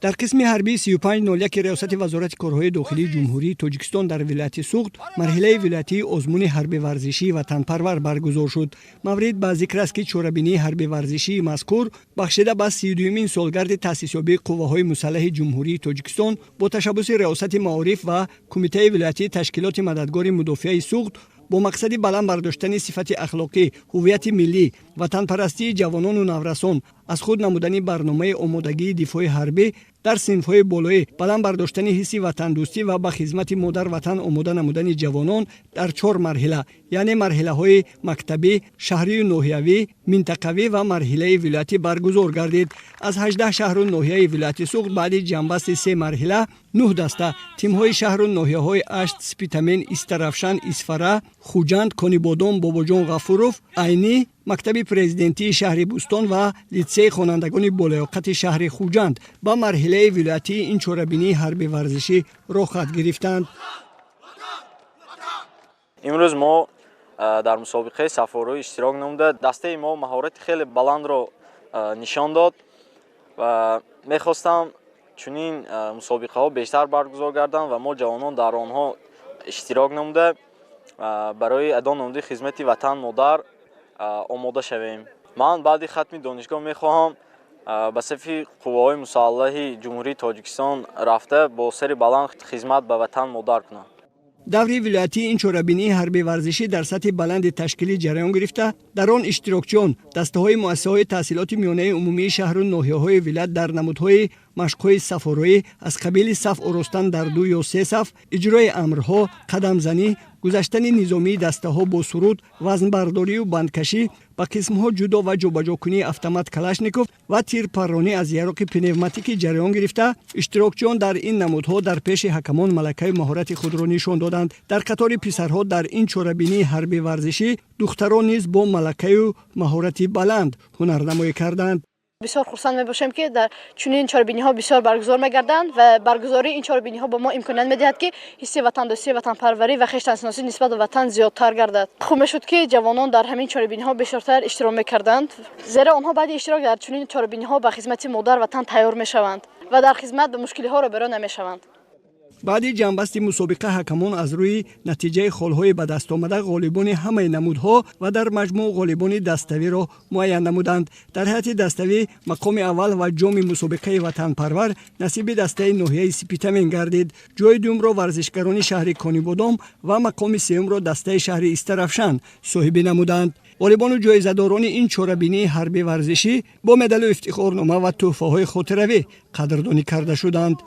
Дар қисми ҳарбии 3501 Риёсати Вазорати корҳои дохилии Ҷумҳурии Тоҷикистон дар вилояти Суғд марҳилаи вилоятии озмуни ҳарби-варзишии «Ватанпарвар» баргузор шуд. Маврид ба зикр аст, ки чорабинии ҳарби-варзишии мазкур, бахшида ба 32-юмин солгарди таъсисёбии Қувваҳои мусаллаҳи Ҷумҳурии Тоҷикистон, бо ташаббуси Риёсати маориф ва Кумитаи вилоятии ташкилоти Мададгори мудофиаи Суғд бо мақсади баланд бардоштани сифати ахлоқӣ, ҳуввияти миллӣ, ватанпарастии ҷавонону наврасон, аз худ намудани барномаи омодагии дифои ҳарбӣ дар синфҳои болоӣ, баланд бардоштани ҳисси ватандӯстӣ ва ба хизмати модар ватан омода намудани ҷавонон дар чор марҳила, яъне марҳилаҳои мактабӣ, шаҳрию ноҳиявӣ, минтақавӣ ва марҳилаи вилоятӣ баргузор гардид. Аз 18 шаҳру ноҳияи вилояти Суғд баъди ҷамъбасти се марҳила нӯҳ даста тимҳои шаҳру ноҳияҳои Ашт, Спитамен, Истаравшан, Исфара, Хуҷанд, Конибодом, Бобоҷон Ғафуров, Айнӣ, мактаби президентии шаҳри Бӯстон ва литсеи хонандагони болаёқати шаҳри Хуҷанд ба марҳилаи вилоятии ин чорабинии ҳарби-варзишӣ роҳхат гирифтанд. Имрӯз мо дар мусобиқаи сафороӣ иштирок намуда, дастаи мо маҳорати хеле баландро нишон дод ва мехостам чунин мусобиқаҳо бештар баргузор гарданд ва мо, ҷавонон, дар онҳо иштирок намуда, барои адо намудани хизмати ватан модар омода шавем. Ман баъди хатми донишгоҳ мехоҳам ба сафи Қувваҳои мусаллаҳи Ҷумҳурии Тоҷикистон рафта, бо сари баланд хизмат ба ватан модар кунам. Даври вилоятии ин чорабинии ҳарби-варзишӣ дар сатҳи баланди ташкилӣ ҷараён гирифта, дар он иштирокчиён, дастаҳои муассисаҳои таҳсилоти миёнаи умумии шаҳру ноҳияҳои вилоят дар намудҳои машқҳои сафороӣ аз қабили саф оростан дар ду ё се саф, иҷрои амрҳо, қадамзанӣ, гузаштани низомии дастаҳо бо суруд, вазнбардорию бандкашӣ, ба қисмҳо ҷудо ва ҷобаҷокунии автомат Калашников ва тирпарронӣ аз яроқи пневматикӣ ҷараён гирифта, иштирокчиён дар ин намудҳо дар пеши ҳакамон малакаю маҳорати худро нишон доданд. Дар қатори писарҳо дар ин чорабинии ҳарби варзишӣ духтарон низ бо малакаю маҳорати баланд ҳунарнамоӣ карданд. Бисёр хурсанд мебошем, ки дар чунин чорабиниҳо бисёр баргузор мегарданд ва баргузории ин чорабиниҳо ба мо имконият медиҳад, ки ҳисси ватандӯстӣ, ватанпарварӣ ва хештаншиносӣ нисбат ба ватан зиёдтар гардад. Хуб мешуд, ки ҷавонон дар ҳамин чорабиниҳо бештартар иштирок мекарданд, зеро онҳо баъди иштирок дар чунин чорабиниҳо ба хизмати модар ватан тайёр мешаванд ва дар хизмат ба мушкилиҳо рӯбарӯ намешаванд. Баъди ҷамъбасти мусобиқа ҳакамон аз рӯи натиҷаи холҳои ба даст омада ғолибони ҳамаи намудҳо ва дар маҷмӯъ ғолибони даставиро муайян намуданд. Дар ҳайати даставӣ мақоми аввал ва ҷоми мусобиқаи «Ватанпарвар» насиби дастаи ноҳияи Сипитамен гардид. Ҷои дуюмро варзишгарони шаҳри Конибодом ва мақоми сеюмро дастаи шаҳри Истаравшан соҳибӣ намуданд. Ғолибону ҷоизадорони ин чорабинии ҳарби варзишӣ бо медалу ифтихорнома ва тӯҳфаҳои хотиравӣ қадрдонӣ карда шуданд.